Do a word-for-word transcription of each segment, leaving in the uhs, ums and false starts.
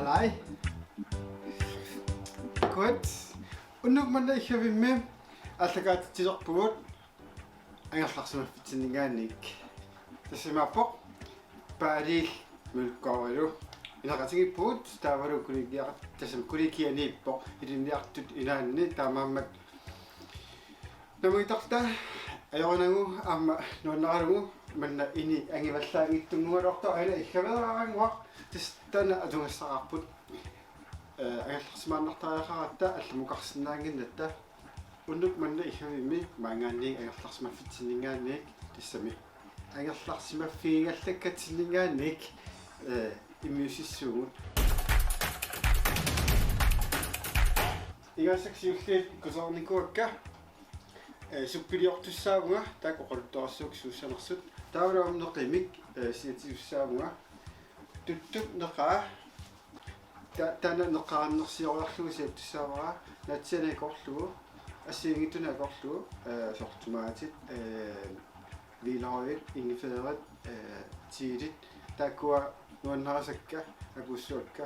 Hej. Godt. Unnuk manna Iggavimmi aallakaatitsilerpugut angerlarsimaffitsinninngaanniit. Tassa imaappoq Paaliil Mølgaardilu. Ineqatigiippugut taavalu kollegiar-, tassami kollegianiippoq ilinniartut inaanni, taamaammat nammineq ajorinagu aamma nuannaralugu manna ini angivallaanngitsunngualuartoq aana Iggaveeraannguaq, tassa taanna atugassaraarput. Eh, angerlarsimaannartariaqaratta allamukarsinnaannginnatta. Unnuk manna Iggavimmi maanngaanniit angerlarsimaffitsinninngaanniit, tassami angerlarsimaffigigallakkatsinninngaanniit, eh, immiussissuugut. Igassaq siulliit kusanarnikuuakka, eh, suppiliortussaavunga taakku oqaluttuarissagukku suussanersut. Taavalu aamma neqimik, eh, siatsisussaavunga. Tuttup neqaa. Ta-, taanna neqqarinnersioriarlugu siattussaavara, naatsiianik akorlugu, assigiinngitsunik akorlugu, eh, soorlu tomaatit, eh, hvidløgit, ingefærit, eh, chilit, taakkua nuannarisakka, akuussuakka.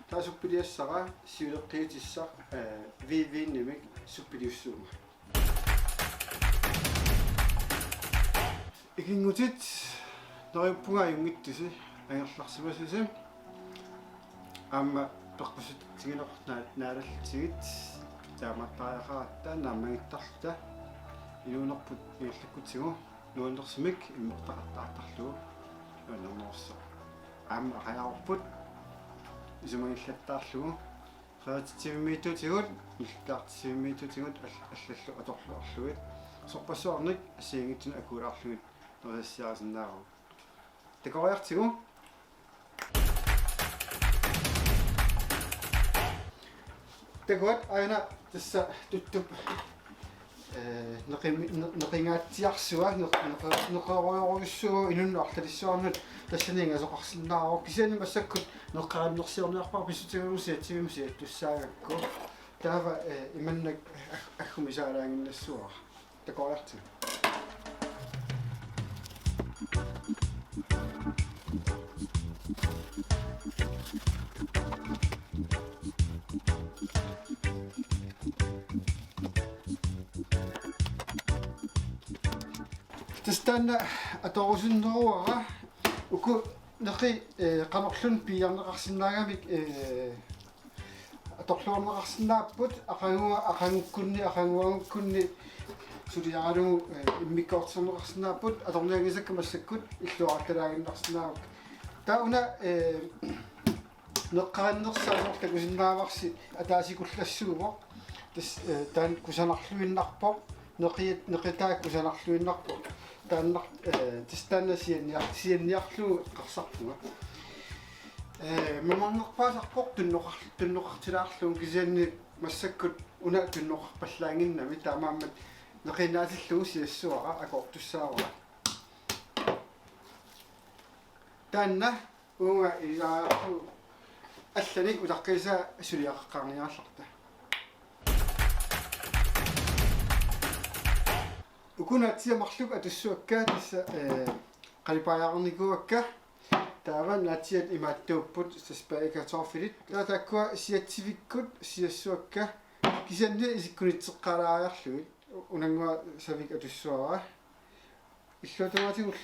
Taava suppiliassara siuleqqiutissaq, eh, hvidvinimik suppiliussuunga. Ikinngutit, neriuppunga ajunngitsusi angerlarsimasusi. Aamma peqqussutigineq naa-, naalallutigit taamaattariaqaratta naammagittaratta. Inuunerput ingerlakkutsigu nuannersumik immertaqattaartarlugu nuannernerussaaq. Aamma aqajaarput isumagillattaarlugu. Qerititsivimmiittuutigut, nilluttaartitsivimmiittuutigut all-, allallu atorluarlugit. Sorpassuarnik assigiinngitsunik akuulaarlugit nerisassiarisinnaavagut. Takoriartigu. Takuat aana tassa tuttup, eh, neqimi-, ne-, neqingaatsiarsua, neq-, neqe-, neqerujorujussuuvoq inunnut arlalissuarnut tassani ingasoqarsinnaavoq, kisianni massakkut neqqarinnersiorniarpara pissutigalugu siatsivimmi siattussaagakku. Taava, eh, imannak ag-, aggumisaalaannginnassavara. Takoriartigu. Tassa taanna atorusunneruara, uku neqi, eh, qanorluunniit piiarneqarsinnaagamik, eh, atorluarneqarsinnaapput, aqagu-, aqagukkunni, aqaguagukkunni suliaralugu, eh, immikkoortitsineqarsinnaapput, atornianngisakka massakkut illuaratalaaginnarsinnaavakka. Taava una, eh, neqqarinnersaa soorlu takusinnaavarsi ataasikullassuuvoq. Tassa, eh, taanna kusanarluinnarpoq. Neqi-, neqitaa kusanarluinnarpoq. Taanna, eh, tassa taanna sianniar-, sianniarlugu eqqarsarpunga. Eh, mamarnerpaasarpoq tunnoqar-, tunnoqartilaarlugu, kisianni massakkut una tunnoqarpallaannginnami, taamaammat neqiinnaatillugu siassavara, akoortussaavara. Taanna uunga ilaarlugu allanik utaqqiisaa suliaqaqqaarniarallarta. Uku naatsiiat marluk atussuakka tassa, eh, qalipaajaarnikuuakka. Taava naatsiiat imaattuupput, tassa spaghetti kartoffelit. Taava taakkua siatsivikkut siassavakka. Kisianni isikkunitseqqaalaariarlugit. Unannguaq savik atussavara. Illuatungaatigut,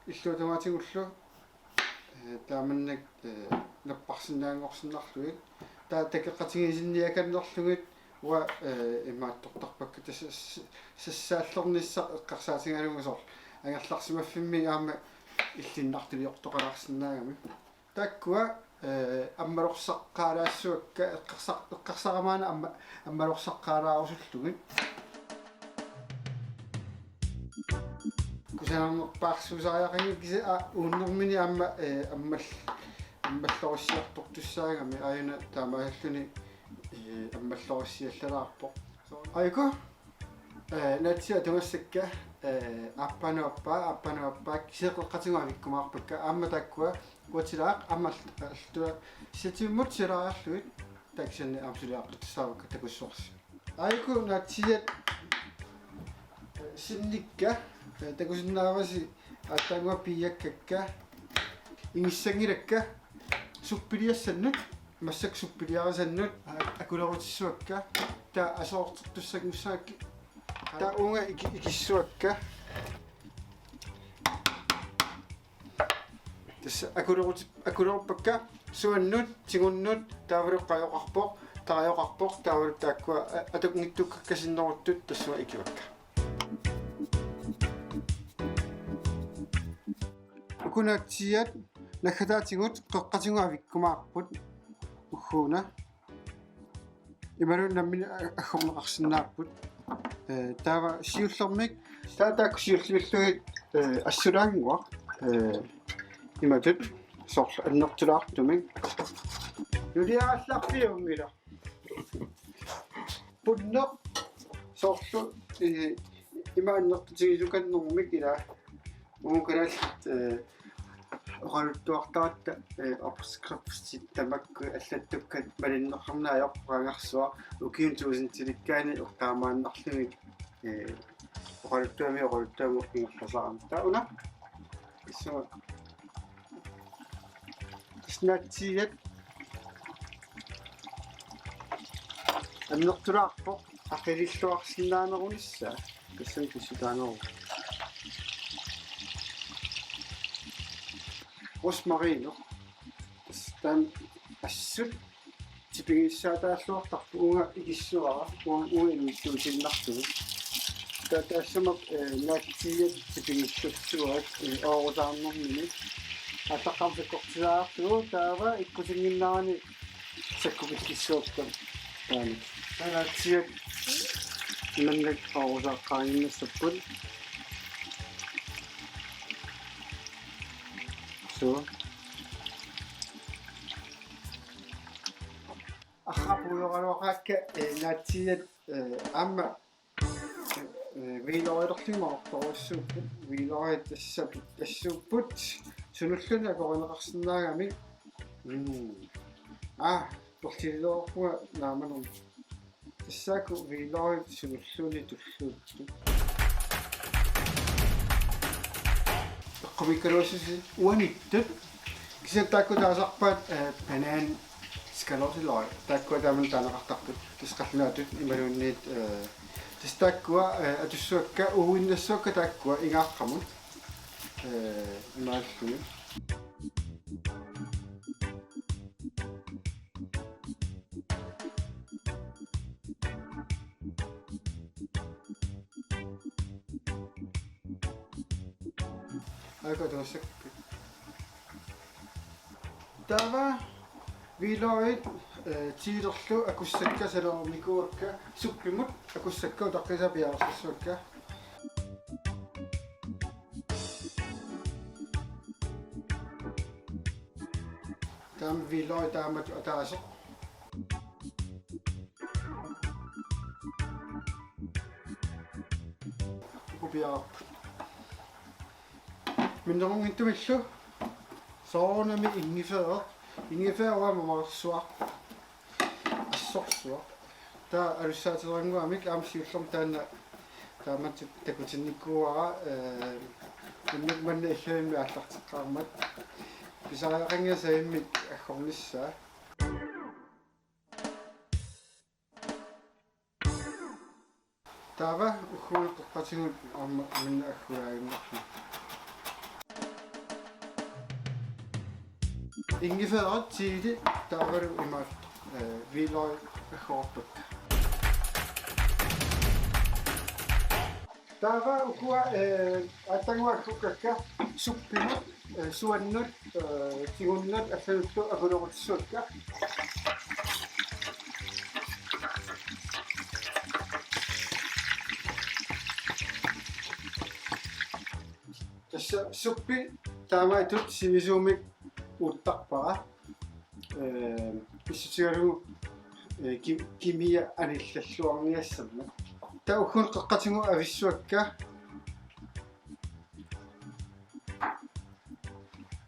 illuatungaatigut, eh, taamannak, eh, napparsinnaanngorsinnarlugit. Taava takeqatigiissinniakannerlugit uanga, eh, imaattortarpakka tassa s-, sassaallernissaq eqqarsaatigalugu soorlu angerlarsimaffimmi aamma illinnartuliortoqalaarsinnaagami. Taakkua, eh, ammalorsaqqaalaassavakka eqqarsa-, eqqarsaramaana amma-, ammalorsaqqaalaarusullugit. Kusanarnerpaarsuusariaqanngilaq kisianni, aa, uunnermini aamma, eh, ammal-, ammallorussiartortussaagami, aajuna taamaasilluni, eh, ammallorussiallalaarpoq. Aajuku, eh, naatsiiat atugassakka, eh, aappaanut aappaa, aappaanut aappaa, kisianni qeqqatigut avikkumaarpakka, aamma taakkua uatilaaq aamma altu-, altua siatsivimmut silaariarlugit, taava kisianni aamma suliaqqittussaavakka takussuarsi. Aajuku naatsiiat, eh, sinnikka, eh, takusinnaavasi aatsaannguaq piiakkakka, inissanngilakka, suppiliassannut, Massakkut suppiliarisannut akulerutissavakka. Taava aserortertussanngussaakka. Taava uunga iki-, ikissuakka. Tassa akuleruti-, akuleruppakka suannut, tigunnut, taavalu qajoqarpoq, tarajoqarpoq, taavalu taakkua a-, atunngitsukkakkasinneruttut tassunga ikivakka. Uku naatsiiat naggataatigut qeqqatigut avikkumaarput ugguuna. Imaluunniit nammineq a-, aggorneqarsinnaapput. Ee, taava siullermik, taava taakku siullermilluunniit, ee, assulaannguaq, ee, imatut soorlu annertulaartumik. Nuliarallarfiunngilaq. Punneq soorlu, ee, ima annertutigisaqarnermik ila. Uunga kalaallit, ee, oqaluttuartaratta, ee, opskriftit tamakku allattukkat malinneqarneq ajorpoq, qangarsuaq ukiuni tuusintilikkaani eqqaamaannarlugit, ee, oqaluttuami oqaluttuamut ingerlasarami. Taava una issuga. Tassa naatsiiat annertulaarpoq, aqililluarsinnaanerunissaa, tassami pissutaaneruvoq. Rosmarin. Tassa taanna assut tipigissaataalluartarpoq, uunga ikissuara, uunga, uunga inuussuutiinnarlugu. Taava taassuma, ee, naatsiiat tipigissutsuat, ee, oorusaarnermini aallaqqaammut sakkortilaarlugu, taava ikkutinnginnerani sakkukillissuakka taanna. Taava naatsiiat imannak oorusaaqqaaginnassapput. Suu. Arraa puigoraluaqaakka, ee, naatsiiat, ee, aamma, ee, hvidløgilerlugit marortorujussuupput, hvidløgit tassa pittassuupput, sunulluunniit akorineqarsinnaagamik. Mm. Aa, tortillilerpunga naamanermik. Tassaakkut hvidløgit sunulluunniit tulluuttut. Eqqumiikkaluassuseq uaniittut. Kisianni taakku taasarpaat, ee, banan skalottiløg. Taakkua taamani taaneqartarput. Tassa qallunaatut imaluunniit, ee, tassa taakkua, ee, atussuakka, uuinnassuakka taakkua ingaaqqamut. Ee, imaalluni. Aika tuossakka. Taava hvidløgit, ee, tiilerlu akussakka salernikuuakka, suppimut akussakka utaqqiisaa piareersassuakka. Taama hvidløg taamatut ataaseq. Uku piareerput. Minnerunngitsumillu soorunami ingefæret. Ingefær uanga mamarsuaq. Assorsuaq. Taava alussaatereernguamik aamma siullermik taanna taamatut takutinnikuuara, ee, unnukkut manna iggavimmi aallarteqqaarmat. Pisariaqannginnama savimmik aggornissaa. Taava ugguuna qeqqatigut aamma minna aggulaaginnarlugit. Ingefæret, chili, taavalu imaattoq, ee, hvidløg aggorpakka. Taava ukua, ee, aatsaannguaq aggukkakka suppimut, ee, suannut, ee, tigunnut allanullu akulerutissuakka. Tassa suppi taamatut sivisuumik uuttarpara. Ee, pissutigalugu, ee, ki-, kimia anillalluarniassammat. Taava ugguuna qeqqatigut avissuakka.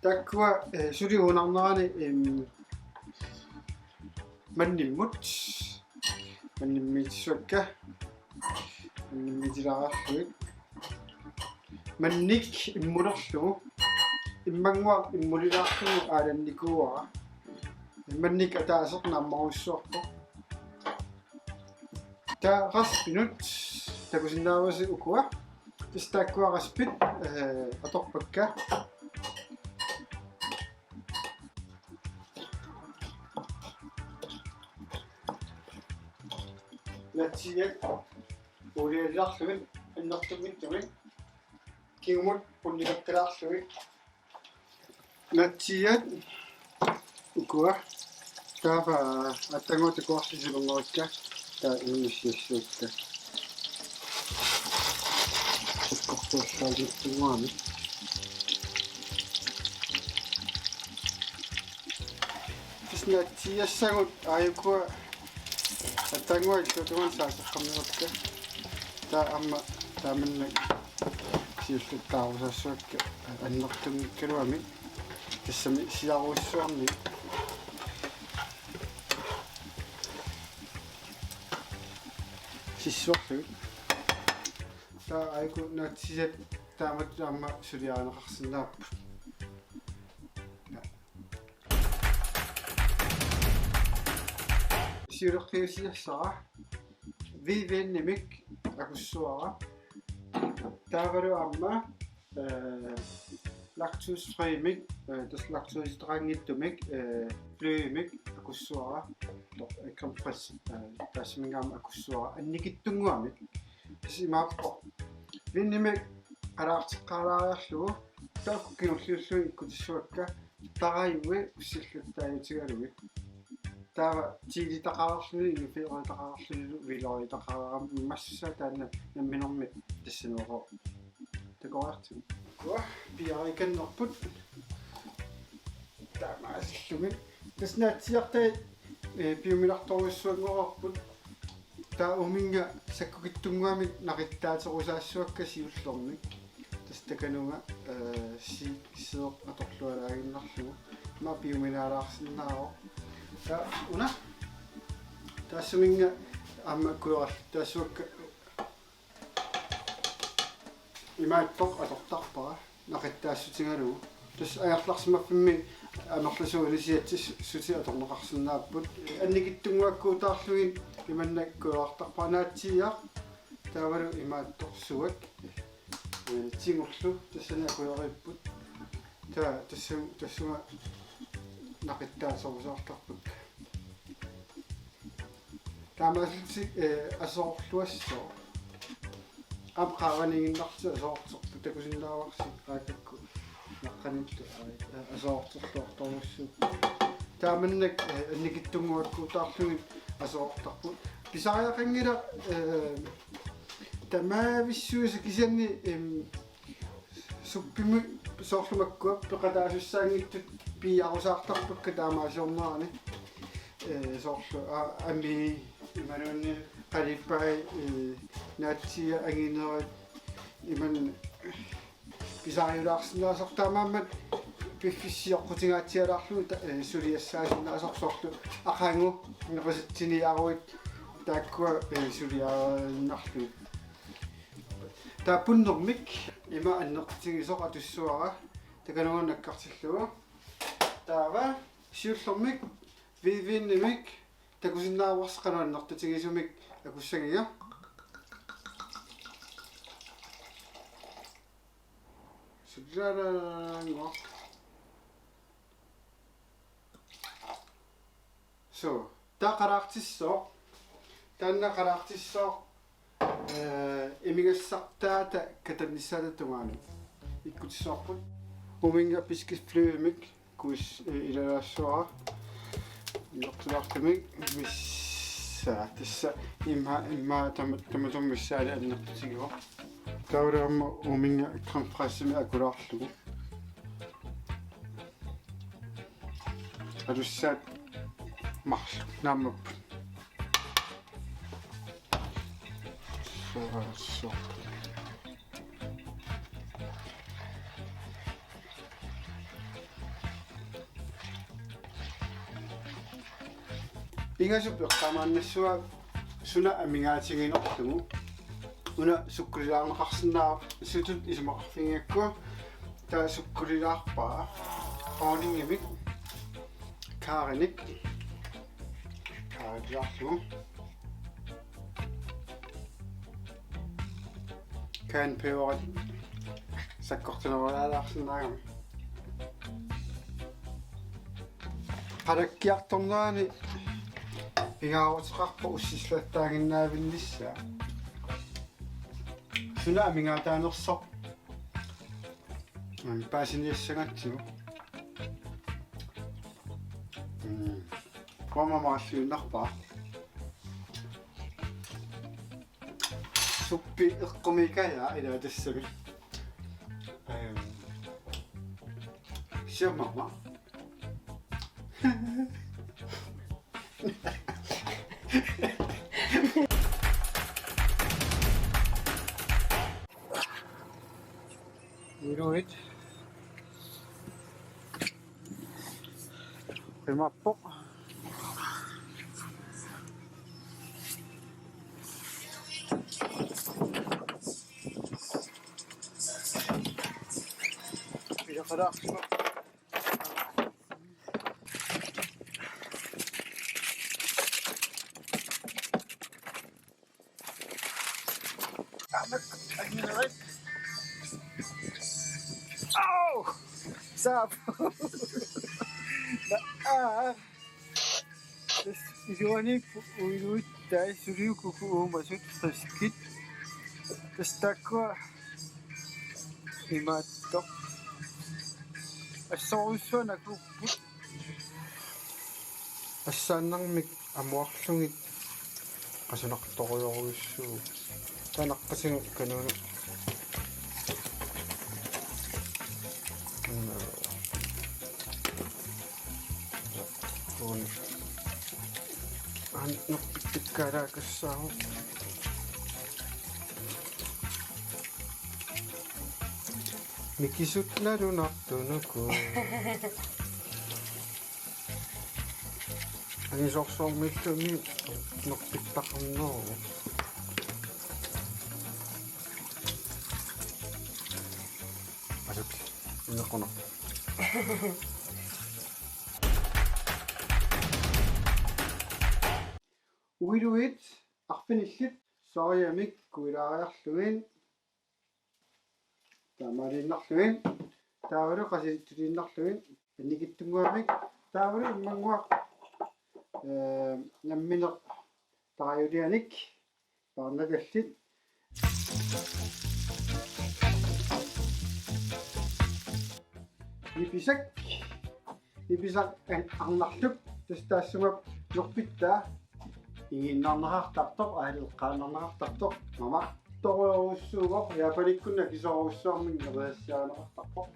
Taakkua, ee, suli uunarnerani, em, mannimmut. Mannimmiitsuakka. Mannimmiitilaarlugit. Mannik immulerlugu. Immannguaq immulilaarlugu aalannikuuara. Imannak ataaseq naammarujussuarpoq. Taava raspinut takusinnaavasi ukua. Tassa taakkua raspit, eh, atorpakka. Naatsiiat uuliallaarlugit annertunngitsumik. Kingumut punnikakkilaarlugit. Naatsiiat ukua. Taava aatsaannguaq takuarlugu siullernerikka. Taava inussiassuakka. Sakkortuullaalluarami. Tassa naatsiiassagut aajukua aatsaannguaq illuatungaanut saaseqqammerukka. Taava aamma taamannak siulliuttaarusaassuakka annertunngikkaluamik. Tassami silarujussuarnik. Sissuarlugit. Taava aajuku naatsiiat taamatut aamma suliarineqarsinnaapput. Siuleqqiusiassara Vivienimik akussavara. Taavalu aamma, eh, lactosefriimik, eh, tassa laktoseqanngitsumik, eh, flødemik akussavara. To-, eh, crème fraîche, eh, tassaminngaanniit akussavara. Annikitsunnguamik. Tassa imaappoq. Vivienimik qalaarteqqaalaariarlugu. Taakku kingulliullugit ikkutissavakka. Tarajuit ussilluttaajutigalugit. Taava tiilitaqarluni, ingefæritaqarlunilu, hvidløgitaqarami, massakkut taanna namminermi tassanuuqo. Takoriartigu. Ukua piiarikannerput. Taamaasillugit. Tassa naatsiiartai, eh, piuminartorujussuanngorput. Taava uuminnga sakkukitsunnguamik naqittaaterusaassuakka siullermik. Tassa takanunga, eh, si-, seeq atorlualaaginnarlugu. Ima piuminaalaarsinnaavoq. Taava una. Tassaminnga aamma kujorallattaassuakka imaattoq atortarpara. Naqittaassutigalugu. Tassa angerlarsimaffimmi amerlasuut initiativssutit atorneqarsinnaapput. Annikitsunnguakkuutaarlugit imannak kujorallattaarpara naatsiiaq. Taavalu imaattoq suak. Eh, tigullu tassani akueriipput. Taava tassu-, tassunga naqittaaterusaartarpakka. Taamaalillutik, eh, aserorluassooq. Aamma qaavaniiginnarlutik aserorterput takusinnaavarsi qaakakku. Naqqaniittoq, eh, aserorterluartorujussuupput. Taamannak, eh, annikitsunnguakkuutaarlugit aserortarput. Pisariaqanngilaq, eh, tamaavissuisa kisianni, em, suppimik soorlu makkua peqataasussaanngitsut piiarusaartarpakka taamaasiornerani. Eh, soorlu, a-, amii imaluunniit qalipaatit, eh, naatsiiat anginerit imannak pisariulaarsinnaasarput taamaammat piffissaq sioqqutingaatsialaarlugu ta-, eh, suliassaasinnaasarput soorlu aqagu nerisitsiniaruit taakkua, eh, suliariinnarlugit. Taava punnermik ima annertutigisoq atussavara takanunga nakkartillugu. Taava siullermik Vivienimik takusinnaavarsi qanoq annertutigisumik akussagiga. Sullalaannguaq. So, taava qalaartissooq. Taanna qalaartissooq, eh, imigassartaata katannissaata tungaanut. Ikkutissavarput. Uuminnga piskiflødemik kuis, eh, ilalaassavara. Iluartulaartumik missaa. Tassa imma, imma tama-, tamatuma missaani annertutigivoq. Taavalu aamma uuminnga crème fraîchemik akulaarlugu. Alussaat marluk naammapput. Suorassu. Pingasut eqqaamaannassavaat suna amigaatiginerlugu. Una sukkulilaarneqarsinnaavoq, sutut isumaqarfigigakku taava sukkulilaarpara. Honningimik Karrinik. Karriarlugu. Cayenne peberit sakkortunerulaarsinnaagami. Qalakkiartornerani pingaaruteqarpoq ussisilattaaginnaavinnissaa. Suna amigaataanersoq. Mm, paasiniassagatsigu. Mm. Uanga mamaarluinnarpara. Suppi eqqumiikajaa ilaa tassami. Ehm. Siamama. Uiluit. Qimappoq. Pia qara. Au! Saap. Aa. Tassa iluaniippoq uiluit taava suliukkukku uumasut friskit. Tassa taakkua imaattoq. Assorujussuaq nakuupput. Assaannarmik amuarlugit qasunartorujorujussuuvoq. Taava naqqasiga kanunut. Mm. Uani. An-, nerpittakkaalaakassaavoq. Mikisut nalunartunuku. Angisoorsuarmiilluni nerpittaqarneruvoq. Asuk, inequnaq. Uiluit arfinillit soojamik kuilaariarlugit. Taamaaliinnarlugit. Taavalu qasilittuliinnarlugit. Annikitsunnguamik. Taavalu immannguaq, ee, nammineq tarajulianik. Paarnakallit. Nipisak. Nipisak an-, arnarlup. Tassa taassuma nerpittaa. Igiinnarneqartartoq, aaleqqaannarneqartartoq. Mamartorujussuuvoq, Japanikkunni akisoorujussuarmik nerisassiarineqartarpoq.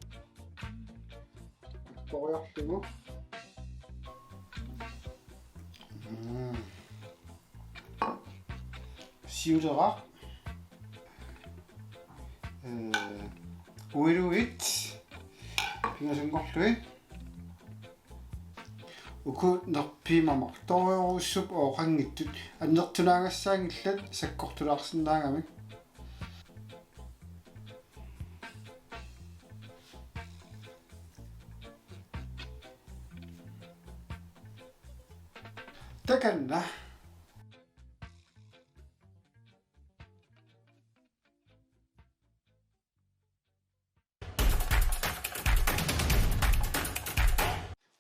Toriarlugu. Mm. Siuleraq. Ee, uiluit. Pingasunngorlugit. Uku nerpiit mamartorujorujussuupput ooqanngitsut. Annertunaagassaanngillat sakkortulaarsinnaagamik. Takanna.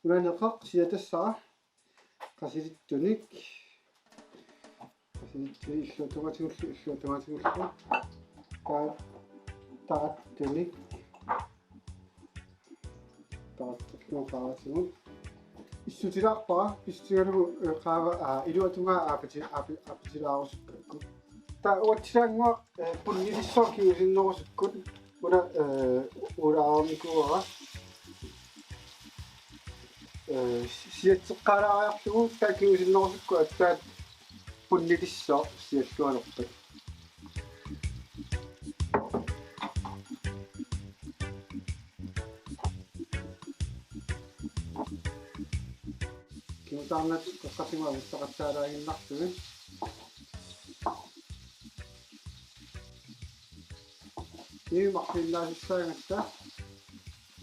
Unaneqaq siatassara qasilittunik. Qasilittunik illuatungatigullu, illuatungatigullu. Ta-, tarattunik. Tarattunik tarattunik. Issutilaarpara, pissutigalugu, ee, qaava, aa, iluatungaa aapati-, aapi-, aapatilaarusukkakkut. Taava uatsilaannguaq, ee, punnilissaaq kingusinnerusukkut. Una, ee, ulaarnikuuara. Ee, si-, siatseqqaalaariarlugu taava kingusinnerusukkut aatsaat punnilissaaq siallualerpat. Kingutaarnat toqqarsimavissaqattaalaaginnarlugit. Niumarfiinnaasissaagatta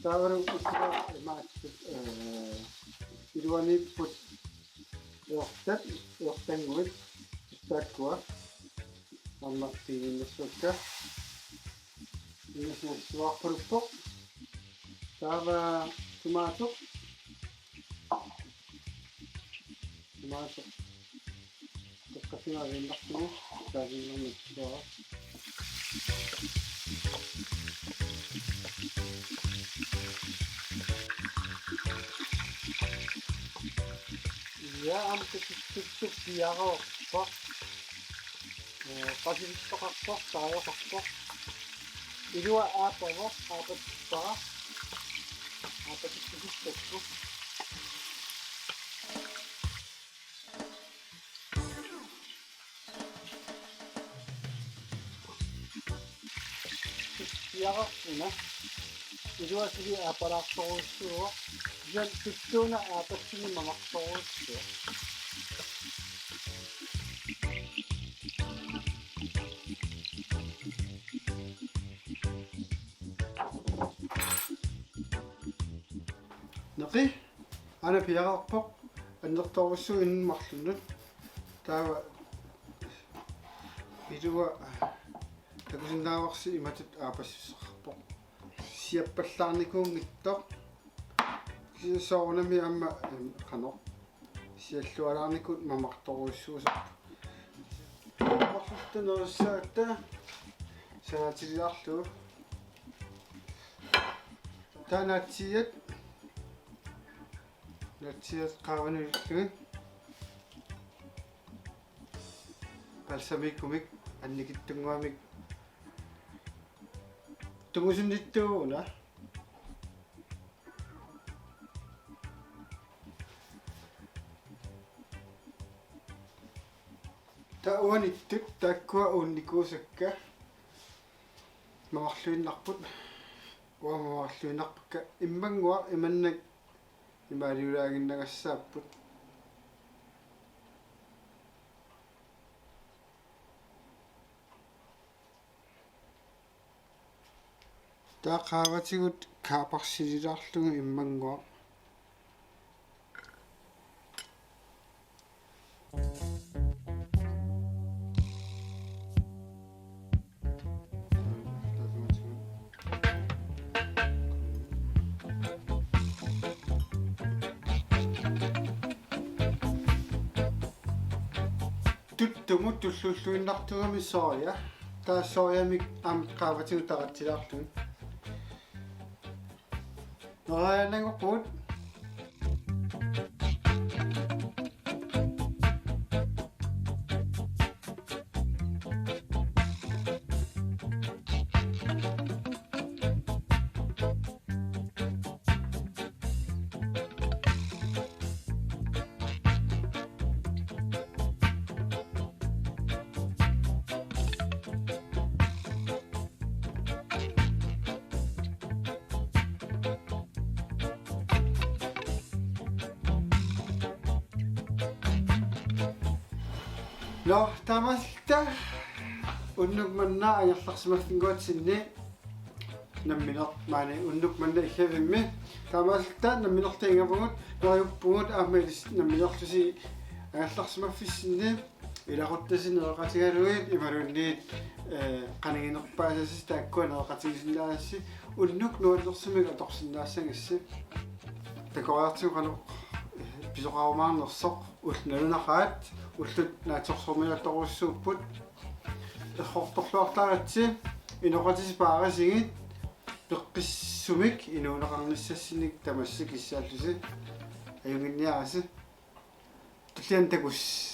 taavalu ussua imaattut, ee, Iluaniipput eortat, eortannguit, taakkua. Aamma piiginnassuakka. Inassuarsuaquluppoq. Taava tomato. Tomato. Takkasimaviinnartugu. Taviinnarnittua. Ja, aamma tuttup piareerpoq. Ee, qasilittaqarpoq, taajoqarpoq. Ilua aappavoq, aappatsippara. Aappatippusippakku. Piareerpuna. Iluasili aappalaartorujussuuvoq. Kisianni tuttuuna aappatsinni mamartorujussuuvoq. Neqi, aana piareerpoq, annertoorujussuuvoq inuit marlunnut. Taava ilua takusinnaavarsi imatut aappassuseqarpoq. Siappallaarnikuunngitsoq. Kisianni soorunami aamma, em, qanoq. Siallualaarnikuut mamartorujussuusarput. Marlulluta nerissaata salaatiliarlugu. Taava naatsiiat. Naatsiiat qaavanut illugit. Balsamicumik annikitsunnguamik. Tungusunnittuuna. Taava uaniittut taakkua uunnikuusakka mamarluinnarput. Uanga mamarluinnarpakka immannguaq imannak imaaliulaaginnagassaapput. Taava qaavatigut kaaparsililaarlugu immannguaq. Tuttumut tullulluinnartugami soja. Taava sojamik aamma qaavatigut taratsilaarlugit. Nerianangoqut. Nå, taamaalilluta unnuk manna angerlarsimaffinnguatsinni nammineq maani unnuk manna illavimmi. Taamaalilluta nammineq ingavugut, neriuppugut aamma ilissi nammineerlusi angerlarsimaffissinni. Ilaquttasi nereqatigalugit imaluunniit, eh, qaniginerpaasasi taakkua nereqatigisinnaasasi unnuk nuannersumik atorsinnaassagissi. Takoriartigu qanoq, eh, pisoqarumaarnersoq ulloq nalunaqaat, ullut naatsorsormigaluartorujussuupput. Errortorluartaritsi, inoqatisi paarisigit, peqqissumik inuuneqarnissassinnik tamassi kissaallusi. Ajunnginniarisi. Tulliani takuss.